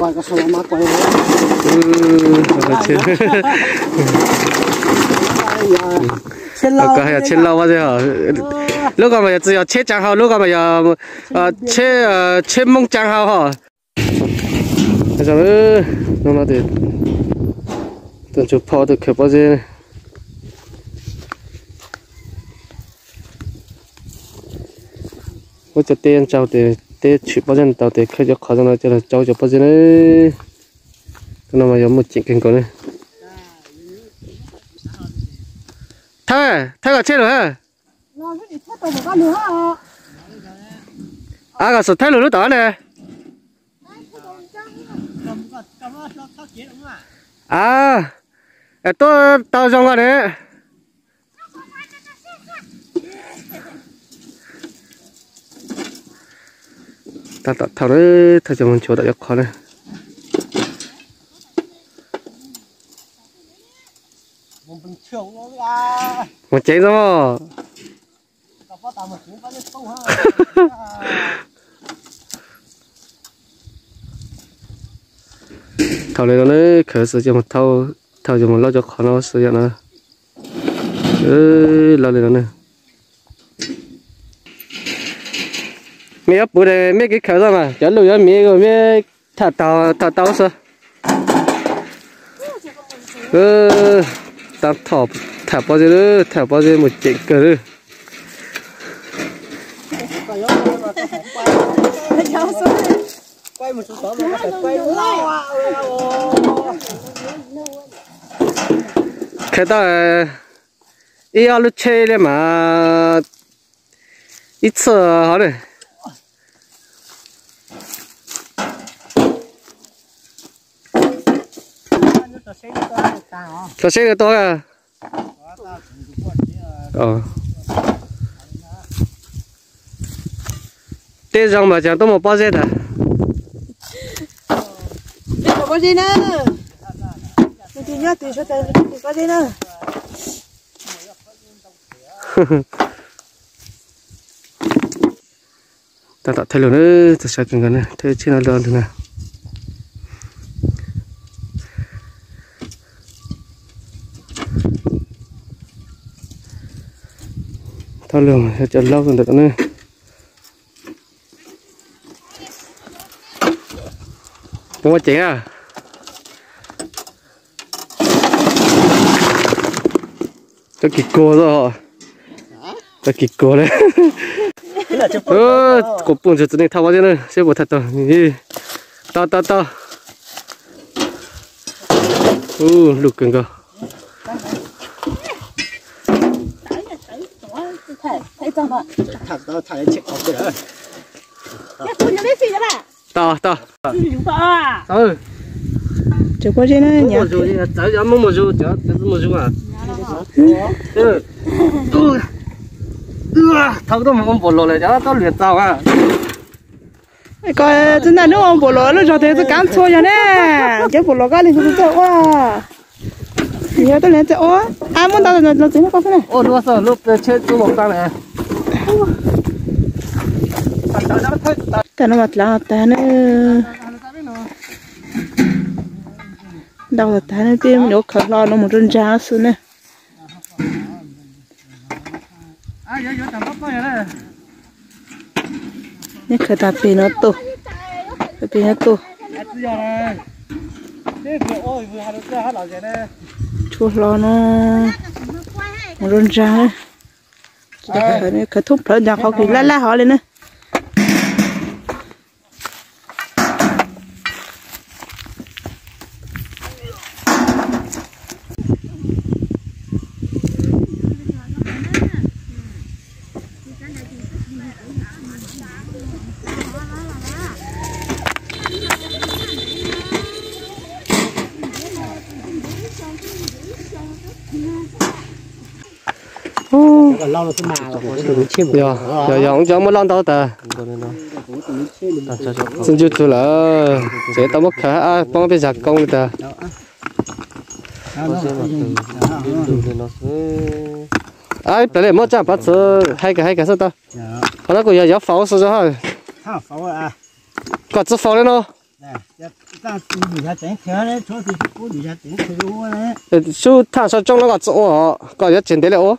Koj hais yog tsheb lauj pob zeb os. Lub ko mas yog tsis yog tsheb tsaa hau, lub ko mas yog tsheb, tsheb Hmoob tsaa hau hos. Tus ntsuag phom tus khaws pob zeb. Muab cov teb ntsaug tes teb tshwm pob zeb tau tes khaws cov qhov zoo no coj los tsau cov pob zeb na. Tus no mas yog muaj ceem kawg nkaus na. Thawb, thawb kom tsheb lug ha. A, kom xub thawb lug lub tom ne. A, tuaj tau zoo ko ne. Tab tom thauj na, thauj cov mus nchuav tom cov qhov na. Mus ceev xwb. Thauj li no ne, khaws xwb ces mus thauj, thauj ces mus lauj cov qhov no xwb yom no. Lauj li no ne. Mej yuav puv es mej kev khaws xwb mas cov lug yuav miv, mej tham tau xwb. Tab tom tham pob zeb, tham pob zeb mus ceem kawg li. Khaws tau ib ob lub tsheb li mas ib txhia hov ne. Tso seb nws tuaj. Tej zoo mas tseem tuaj mus pob zeb ntag. Pob zeb na. Tus nyob tus sawv daws pob zeb na. Tab tom thawj lug na, txog sab kawg nkaus na, thawj tsheb no lug ntag na. Thawj lug cov laub ntawm no na. Ua ceev a. Tau kis kuag, tau kis kuag li. Kuv pum ntsuag txiv neej thauj pob zeb na, seb puas thauj tau. Tau tau tau. Lug kawg nkaus. Tau tau. Tseem pob zeb na. Txawv yog muab mus zus, txawv mus zus a. Thauj tuaj mus ua npaum luas lawm cov tuaj lwm txaus a. Koj txawj ntag, hnub ua npaum luas lub zog tes txawj kav ntxhua yog ne. Cov npaum luas koj li txawj ua. Yog tuaj li txawj ua. A, muab ntau los txiv muab koj xwb na. Tam no mas dlav tag ne. Ntau tag ne, tej me nyuam khaws hlo no mus rau ntsa xwb ne. Neb khaws tag pem no tuaj, pem no tuaj. Tshuav hlo no mus rau ntsa. Khaws thoob plawg ntag, qhov kws laj laj hov li na. Yog, yog, yog, cov muaj loj ntau tas. Txi ntsuj tug lawm, tseem tau muab khaws hab poob peb zag koob li tas. Ab, ib plag li muab tsaj pav txwv hais kag hais kag xwb tau. Qhov no kuj yog yuav faus xwb zog. Koj txwv faus li no. Xub thaj sab tsoob no koj txawj ua, koj yuav tseg ntev li ua?